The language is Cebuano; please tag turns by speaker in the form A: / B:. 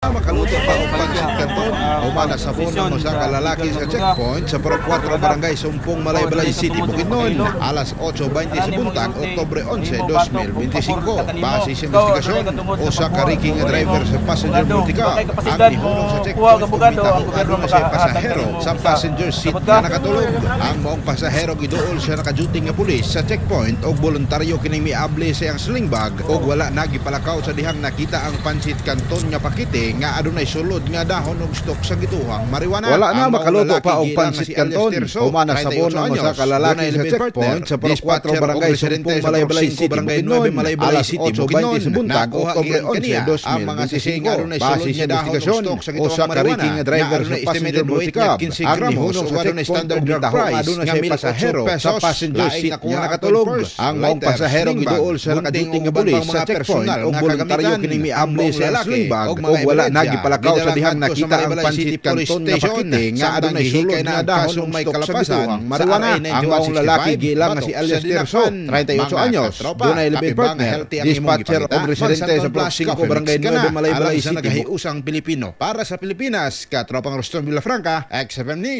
A: Makaluto pa og pansit canton, human nasabon ang usa ka lalaki sa checkpoint sa Purok 4, Barangay Sumpong, Malaybalay City, Bukidnon, alas 8:20 sa buntag, Oktubre 11, 2025. Base sa investigasyon, usa ka riki nga driver sa passenger multicab ang nihunong sa checkpoint ug mitaho aduna siya pasahero sa passenger seat nga nakatulog. Ang maong pasahero giduol sa naka-duty nga pulis sa checkpoint og voluntaryo kining miabli sa iyang sling bag og wala na gipalakaw sa dihang nakita ang pansit canton nga pakite nga adunay sulod nga dahon og stalk sa gituhang marijuana.
B: Wala na
A: Ang maong
B: makaluto
A: lalaki
B: pa og
A: gilang
B: pansit
A: nga si alias
B: canton,
A: Tirso,
B: human nasabon
A: 38
B: ang usa
A: anyos,
B: ka lalaki
A: dunay
B: sa
A: live-in
B: checkpoint
A: partner,
B: sa Purok 4,
A: dispatcher og
B: Barangay
A: residente
B: Sumpong,
A: sa Purok
B: Malaybalay
A: 5,
B: City,
A: Barangay 9,
B: Bukidnon,
A: Malaybalay
B: alas
A: City,
B: 8:20
A: Bukidnon.
B: Sa buntag,
A: Nakuha
B: Oktubre
A: gikan kaniya
B: 11,
A: ang mga sisig nga
B: 2025.
A: adunay
B: Base
A: sulod
B: sa
A: nga dahon og
B: investigasyon,
A: stalk sa gituhang
B: usa ka
A: marijuana
B: riki nga driver
A: nga
B: sa
A: adunay
B: passenger
A: estimated weight nga
B: multicab
A: 15
B: ang
A: gramos
B: nihunong
A: ug
B: sa
A: adunay
B: checkpoint
A: standard
B: ug
A: drug
B: mitaho
A: price
B: aduna
A: nga
B: siya
A: 1,008
B: pasahero sa
A: pesos.
B: passenger
A: Laing
B: seat
A: nakuha
B: nga
A: ang
B: nakatulog.
A: coin purse,
B: Ang maong
A: lighter,
B: pasahero
A: sling bag,
B: giduol sa
A: gunting
B: naka-duty
A: ug
B: nga
A: uban
B: pulis
A: pang
B: sa
A: mga
B: checkpoint
A: personal
B: ug
A: nga
B: voluntaryo
A: kagamitan.
B: kining
A: Ang
B: miabli
A: maong
B: sa iyang
A: lalaki
B: sling bag
A: og
B: ug
A: mga
B: wala
A: ebidensya
B: nagipalakaw sa
A: gidala
B: dihang
A: ngadto sa
B: nakita ang
A: Malaybalay
B: pansit
A: City Police
B: canton nga
A: Station.
B: pakite nga
A: Samtang
B: adunay sulod
A: gihikay na
B: nga
A: ang
B: dahon
A: kasong
B: og
A: may
B: stalk sa
A: kalapasan
B: gituhang
A: sa
B: marijuana.
A: RA
B: Ang maong lalaki
A: 9165
B: gilang nga si
A: batok sa
B: alias Tirso,
A: Dinakpan.
B: 38
A: Mga
B: anyos,
A: katropa,
B: dunay live-in
A: kape ba nga
B: partner,
A: healthy ang imong
B: dispatcher
A: gipangita?
B: og residente sa
A: Mag-Santon
B: Purok
A: Plus
B: 5,
A: Coffee
B: Barangay
A: Mix ka na.
B: 9, Malaybalay
A: Alang sa
B: City,
A: nagahiusang Pilipino. Para sa Pilipinas, katropang Ruston Villafranca, XFM News.